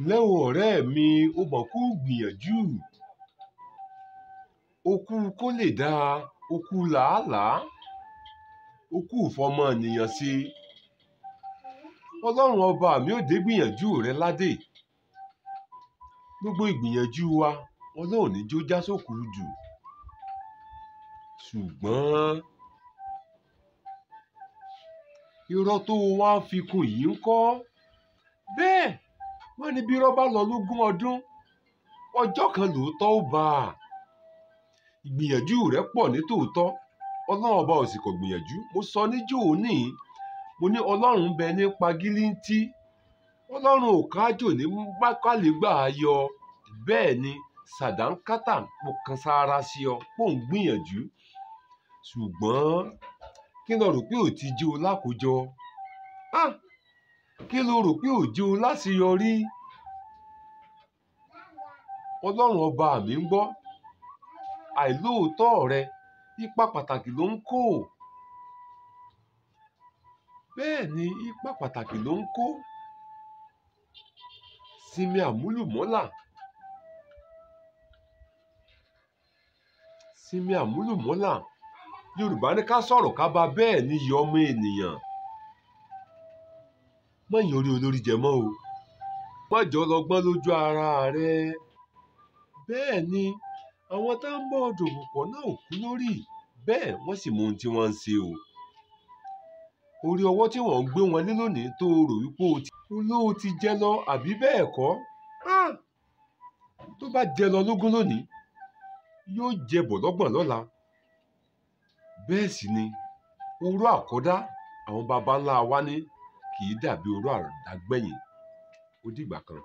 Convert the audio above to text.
Ǹlẹ́ o ọ̀rẹ́ mi, o mọ̀ kú gbìyànjú. O kú kó lè dáa, o kú làálàá, o kú ìfọmọnìyàn ṣe. Ọlọ́run ọba mi ò dé gbìyànjú rẹ ládé. Gbogbo ìgbìyànjú wa, Ọlọ́run ní jó já sókùrú jù. Ṣùgbọ́n irọ́ tó o wá fi kún yìí ń kọ́. Bẹ́ẹ̀ wọ́n ní bí irọ́ bá lọ lógún ọdún, ọjọ́ kan lóòótọ́ ó bá a. Ìgbìyànjú rẹ pọ̀ ní tòótọ́. Ọlọ́run ọba ò sì kọ̀ gbìyànjú. Mo sọ níjó òní, mo ní Ọlọ́run ń bẹ ní pagílíntí. Ọlọ́run ò kájò ní gbákàlégbà yọ. Bẹ́ẹ̀ ni sàdánkátà mo kan sára sí ọ pò ń gbìyànjú. Ṣùgbọ́n kí lo rò pé ò ti jẹ́ o lákòjọ? Ah! Kí lo rò pé ò jẹ́ o láṣeyọrí? Ọlọ́run ọba mi ń gbọ́. Àìlóòótọ́ rẹ, ipa pàtàkì ló ń kó. Bẹ́ẹ̀ ni ipa pàtàkì ló ń kó. Sinmi àmúlùmọ́là. Sinmi àmúlùmọ́là. Yorùbá ní ká sọ̀rọ̀ ká bá bẹ́ẹ̀ ni yọ ọmọ ènìyàn. Má yan orí olórí jẹ mọ́ o. Má jọ lọ́gbọ́n lójú ara rẹ. Bẹ́ẹ̀ ni àwọn tá ń bọ̀ dòwò pọ̀ náà ò kú lórí. Bẹ́ẹ̀ wọ́n sì mọ ohun tí wọ́n ń ṣe o. Orí ọwọ́ tí wọ́n ń gbé wọn lé lónìí tó rò wípé olóò ti jẹ lọ àbí bẹ́ẹ̀ kọ́. Ah! Tó bá jẹ lọ lógún lónìí, yóò jẹ bọ̀ lọ́gbọ̀n lọ́la. Bẹ́ẹ̀ sì ni oró àkọ́dá àwọn baba ńlá wa ní kì í dàbí oró àdágbẹ̀yìn. Ó dìgbà kan.